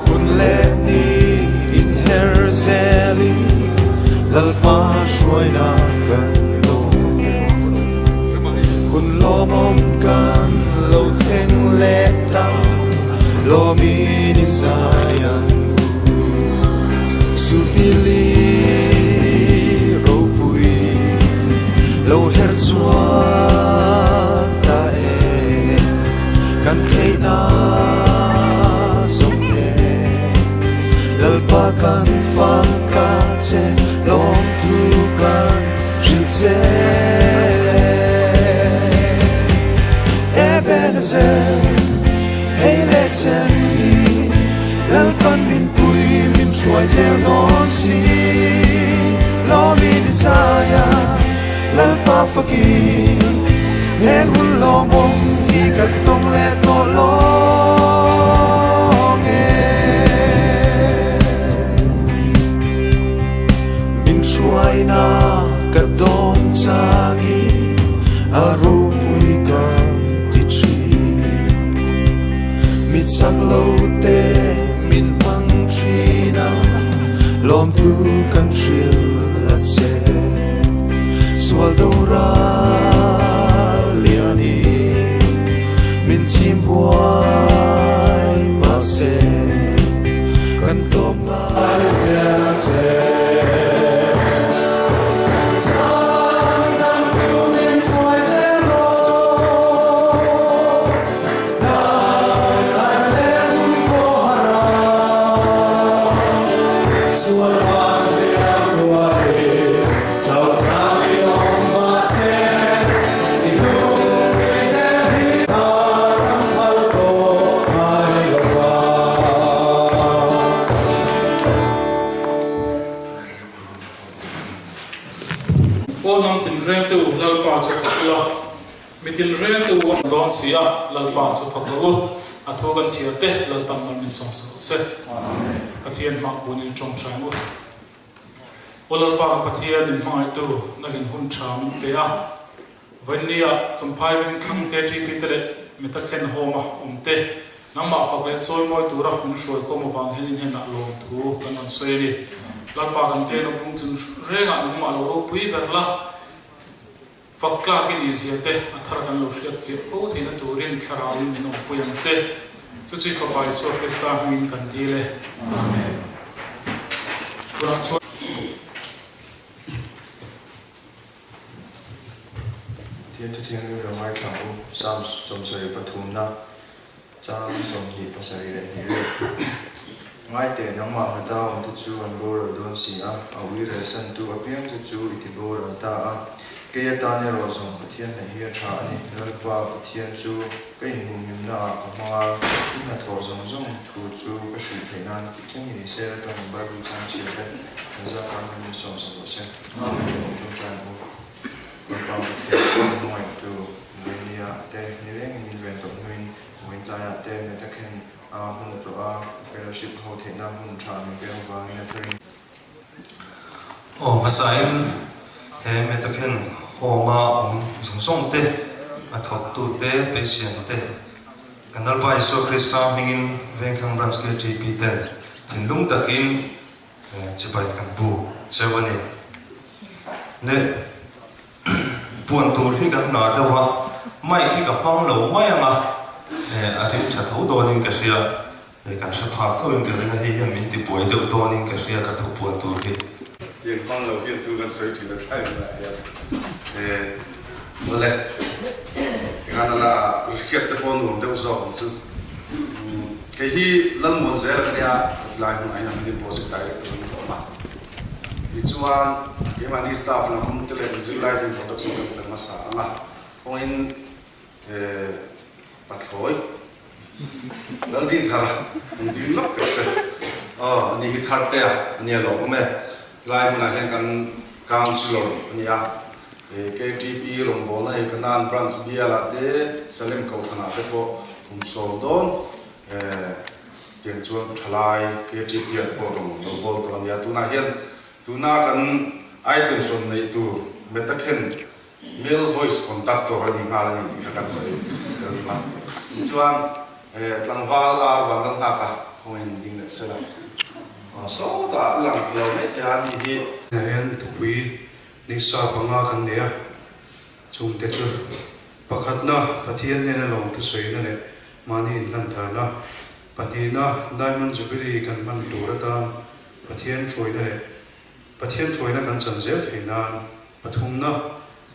Hun leh ni inher zelin Lalpa hruaina kan dawn. Hun lawmawm kan lo thleng leh ta, lawmin i zai ang u. Supili ropui lo her chhuak ta e, kan theihna zawng e. Lalpa kan fak a che, lawmtu kan hrilh che. Ebenezer, hei leh chen hi, Lalpan min pui min hruai zel dawn si. Lawmin Isaiah, Lalpa fakin, heng hun lawmawm hi kan tawng leh tawh lawng e. Min hruaina ka dawn changin a ropui kan ti thin. Mi chak lo te min hmang thin a, lawmthu kan hrilh a che. Sual do ral lian in min chim buai mahse kan tlawm ngai zel che. Aw hnam tinreng te u, Lalpa chu fak ula, mi tinreng te u a dawn si a, Lalpa chu fak rawh u, a thu kan chhiar te Lalpan mal min sawm sak rawh se. Pathian hmah bunin tawngtai ang u. Aw Lalpa kan Pathian min hmangaihtu nangin hun tha min pe a, Vawinia Champhai Vengthlang KTP te leh Metakhen Home-a awm te nangmah fak leh chawi mawi tura min hruai khawm avang hian in hnenah lawmthu kan rawn sawi a ni. Lalpa kan te nopung chung rengah nangmah lo ropui ber la, fak tlak i nih zia te a thar kan lo hriat fiah fo theihna turin thlarauin min awmpui ang che. Chu chu i Fapa Isua Krista hmingin kan dil e. Amen. Tunah chuan. Pathian thu thianghlim lo ngaithla ang u, Psalm 73na chang 22 leh Ngaite, nangmah nghata awmte chu an boral dawn si a, a ui relsantu apiang che chu i ti boral ta a. Kei atan erawh zawng Pathian hnaih hi a tha a ni, Lalpa Pathian chu ka inhumhimna ah ka hmang a, i hnathawh zawng zawng thu chu ka hrilh theih nan tih thleng hi ni se, Lalpa min Bible chang chhiar te kan zat ang hian min sawm sak rawh se. Amen. Ṭawngṭai ang u. Lalpa Pathian chuan hmangaihtu Buinia te nilengin min ven tawh hnuin Vawiintlaiah te Metakhen a hmun a tlawh a, fellowship ho theihna hun tha min pek avangin a tharin. Aw hmasain he Metakhen home-a awm zawng zawng te, a thawktute, patient te, kan Lalpa Isua Krista hmingin Vengthlang Branch KTP ten thinlung takin Chibai kan bu cheu a ni. Le puan tur hi kan ngah deuh a, mic hi ka hmang lo mai ang a, a ring tha tho dawnin ka hria, kan hre phak thoin ka ring a, hei hian min ti buai deuh dawnin ka hria ka thu puan tur hi. Tiang hmang lo hian tu kan sawi thin a thlai hunah hian awle tikhan ala hriat te pawh nuam deuh zawk ang chu. Kei hi Lalmuan zel ka nia, tilai hmunah hian an project director an hlawm a. Tichuan keimahni staff lam te leh kan zirlai te introduction kan pe hmasa ang a, kawngin pathlawi Laldinthara an ding lawk teh se. Aw ani hi thar te a ania lawm awm e. Tilai hmunah hian kan councillor a ni a, KTP rawngbawlna hei Kanan branch bialah te Salem Kohhranah te pawh kum sawm dawn tiang chuan thalai KTP ah te pawh rawn lo bawl tawh a ni a. Tunah hian tuna kan items rawn neih tur Metakhen male voice conductor a ni nghal a ni tih kha kan sawi tel a. Tichuan tlangval ar van lal nghak a, khawngin ding leh sela. Sawtah lang lo mai thei a ni hi. Hian thupui nisa panga kan nei a, chungte chu pakhatna Pathian hnena lawm thusawina leh mahni inhlantharna, pahnihna Diamond Jubilee kan hman tur atan Pathian hruaina leh Pathian hruaina kan chan zel thei nan, pathumna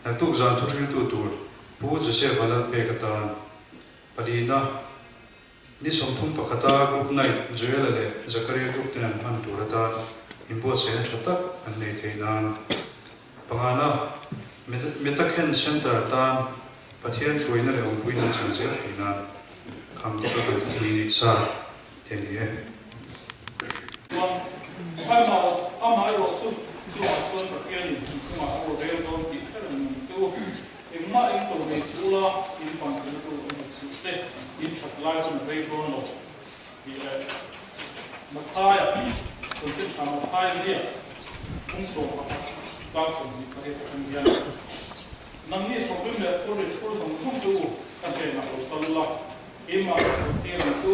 naktuk zan thuhriltu tur Pu Joseph-a Lalpek atan, palina Ni 31-a Group Night Joel-a leh Zakaria Group ten an hman tur atan inbuatsaihna tha tak an nei thei nan pangana Metakhen Centre tan Pathian hruaina leh awmpuina an chan zel thei nan kham te chu kan thupui neih sa te a ni e. Chuan amaherawh chu chungah chuan Pathianin in chungah a aw rel dawn tih kher ang ang che u. Engmah eng to nei suh ula, in pan theihna tur awm hek suh se, in that lai hun a rei dawn lo tih leh Mathaia chanchin tha Mathaia ziak phung 11 chang 28 atang hian Nangni thawkrim leh phur rit phur zawng zawng te u ka hnenah lo kal ula, keimah ka chawlhtir ang chu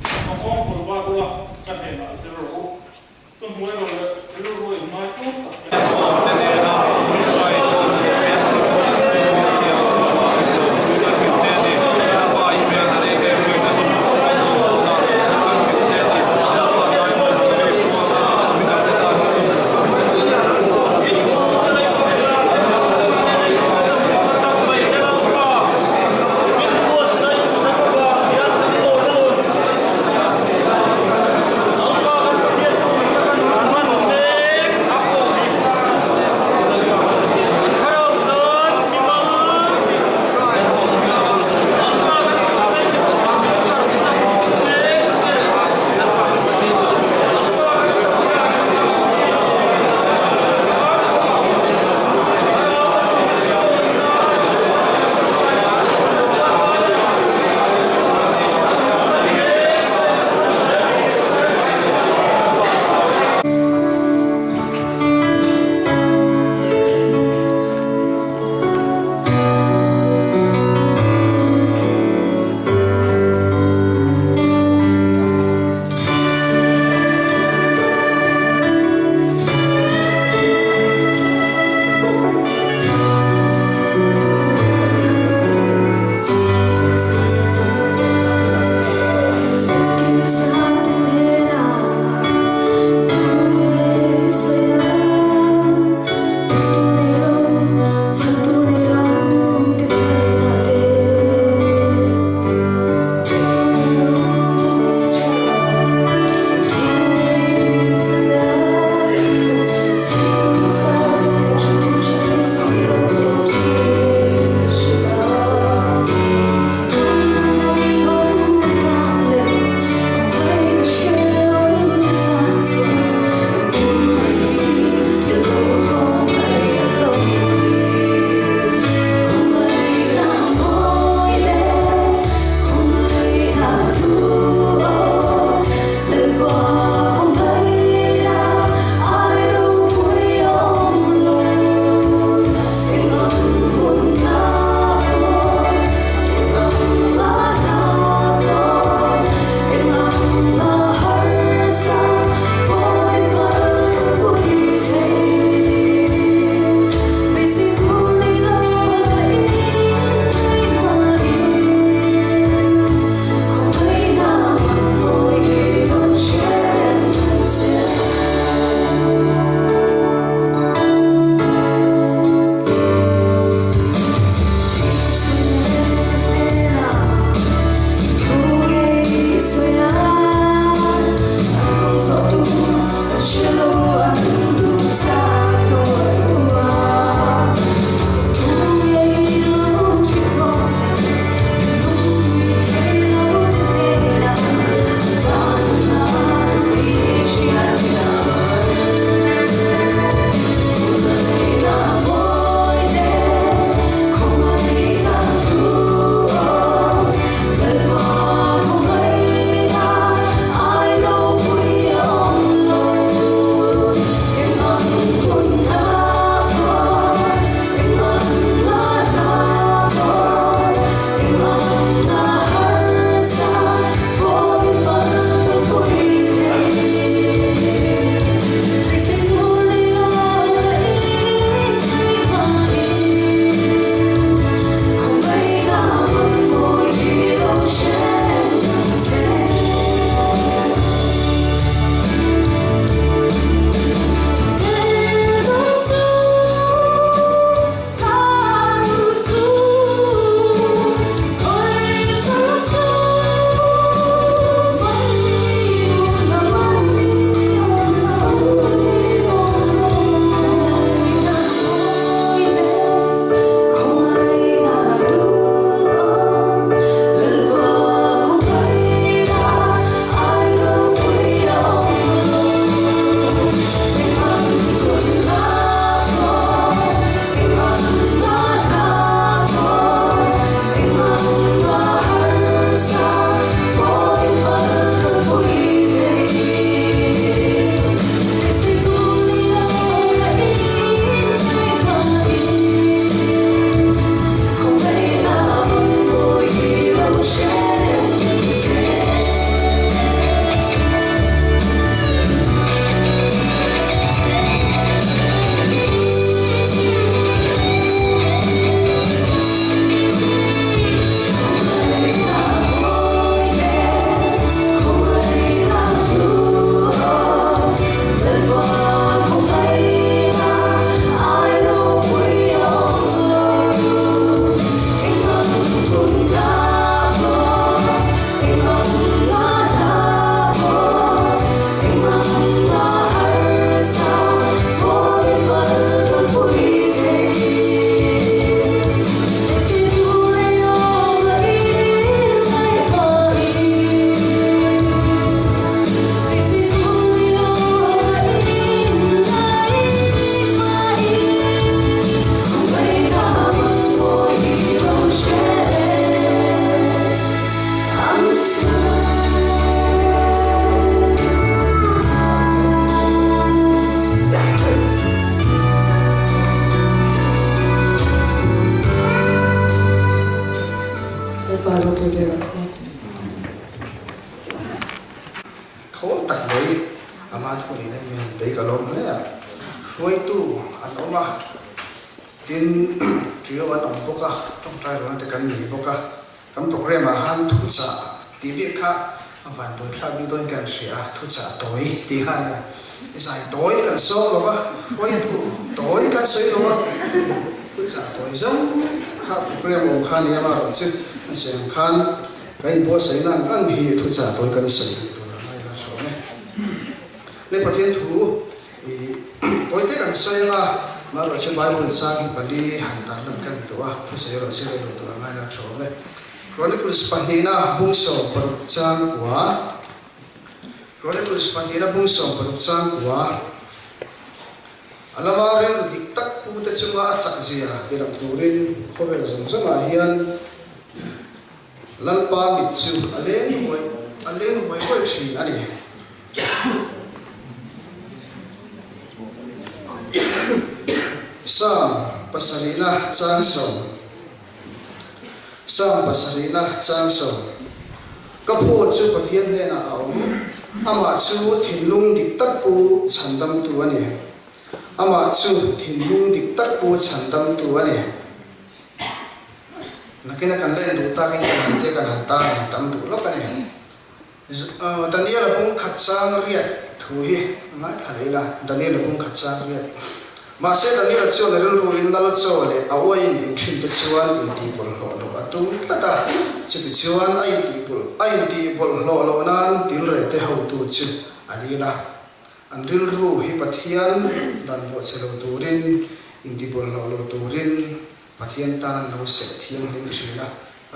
ka nghawng kawl bat ula ka hnenah zir rawh u. Lalpa ropui ber rawh se. Thawl tak mai ama thu niin a inhmel bei ka lawm hle a, hruaitu an awm a, tin trio an awm bawk a, tawngtai rual te kan nei bawk a, kan programme ah khan thuchah tih bik kha a van buai thlak bik dawn kan hria a, thuchah tawi tih kha a nia, zai tawi kan sawm lo va, hruaitu tawi kan sawi lo va, thuchah tawi zawng kha programme awm kha a nia amaherawhchu a sawi ang khan Ka inbuatsaihna ang ang hi thuchah tawi kan sawi duh tur a ngai la thawn e. Le Pathian thu i tawite kan sawi anga, amaherawhchu Bible chang hi pali han tarlan kan duh a, thusawi erawh zir erawh tur a ngai la thawn e. Chronicles pahnihna bung 16 chang kua Chronicles pahnihna bung 60 chang kua A lama rilru dik tak pute chunga a chak zia tilang turin khawvel zawng zawngah hian Lalpa mit chu a leng huai a leng huai huai thin a ni. Psalm pasarihna chang sawm Psalm pasarihna chang sawm Ka phaw chu Pathian hnenah a awm, amah chu thinlung dik tak pu chhandamtu a ni. Amah chu thinlung dik tak pu chhandamtu a ni. Nakina kan la en duh takin kan han te kan han tan han tam duh lawk a ni. Daniel-a bung khat chang riat thu hi ngaithla leh ila, Daniel-a bung khat chang riat. Mahse Daniel-a chuan a rilruin lal chaw leh a uaiin inthin te chuan intihbawlhhlawh loh a tum tlat a, chutichuan a intihbawlh a intihbawlhhlawh loh nan tilrete hotu chu a dil a. An rilru hi Pathian dan buah che lo turin, intihbawlhhlawh lo turin Pathian tan an lo serh thianghlim thin a,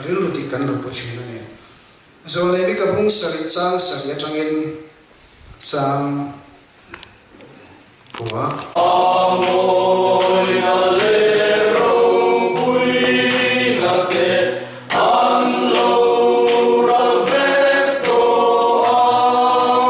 rilru dik an lo pu thin a ni. Zawlei mi ka bung sarih chang sarih atangin chang kua. Amawina leh ropuina te an lo ral vek tawh ang.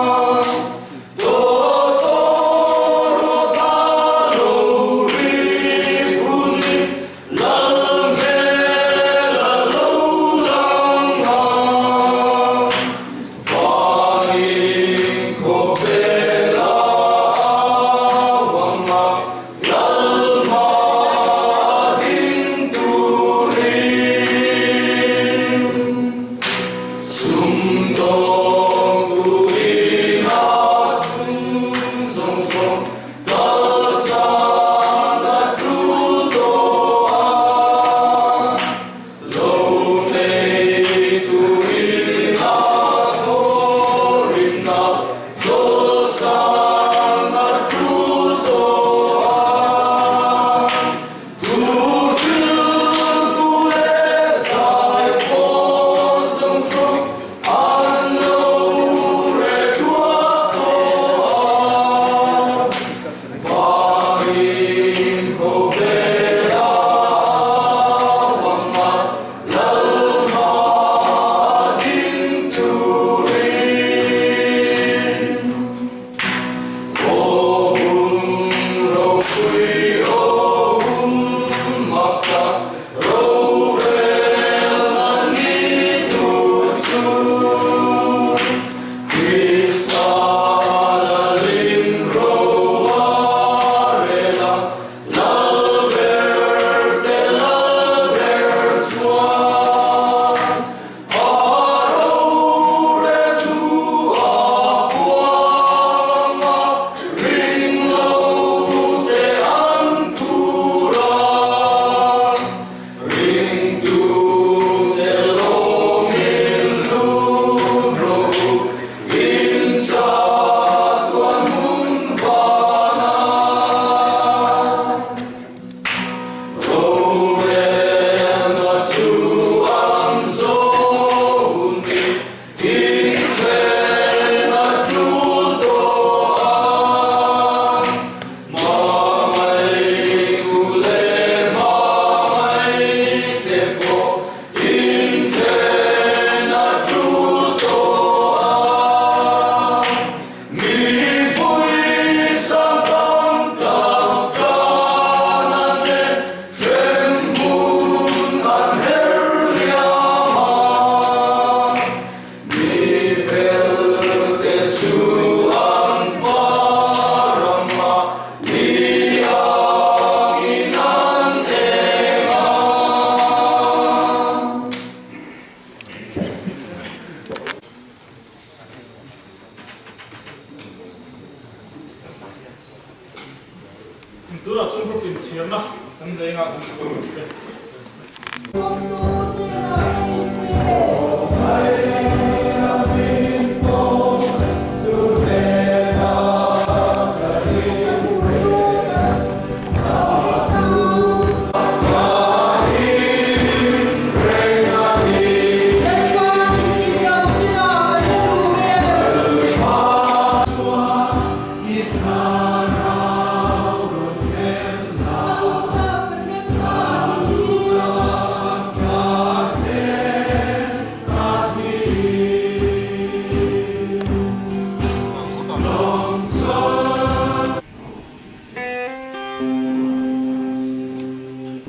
inchhirna kan nei nga kan ti.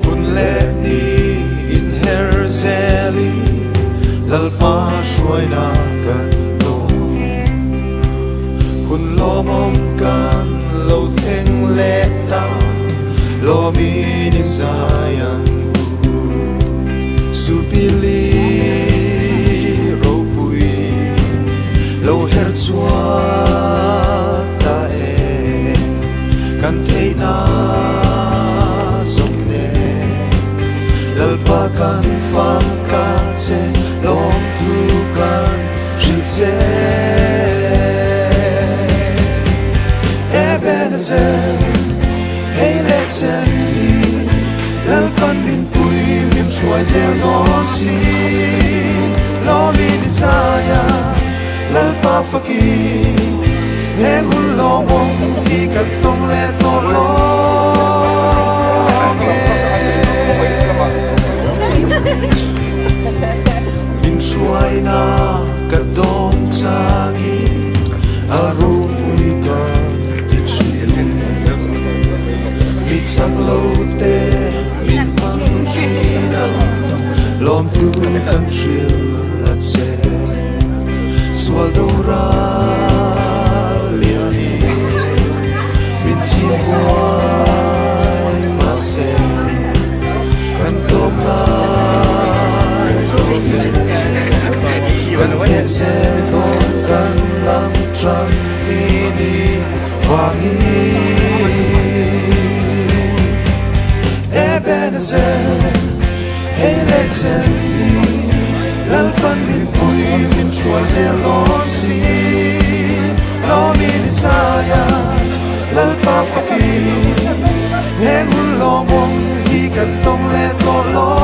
Hun leh ni inher zeli Lalpa hruaina kan dawn. Hun lawmawm kan lo thleng leh ta, lawmin i zai ang u. Supili ropui lo her chhuak ta e, kan theihna zawng nen. Lalpa kan fak a che, lawmtu kan hrilh che. Ebenezer, hei leh chen hi, Lalpan min pui min hruai zel dawn si. Lawmin i zai a, Lalpa fakin, heng hun lawmawm hi kan tawng leh tawh lawng e. Min hruaina ka dawng changin a ropui kan ti thin. Mi chak lo te min hmang thin a, lawmtu kan hrilh a che. Sual do ral lianin min chim huai mahse kan tlawm ngai lo ve. Kan hneh zel dawn kan lam tang hi ni vangin. Ebenezer, hei leh chen hi, Lalpan min pui min hruai zel dawn si. Lawmin i zai a, Lalpa fakin, heng hun lawmawm hi kan tawng leh tawh lawng.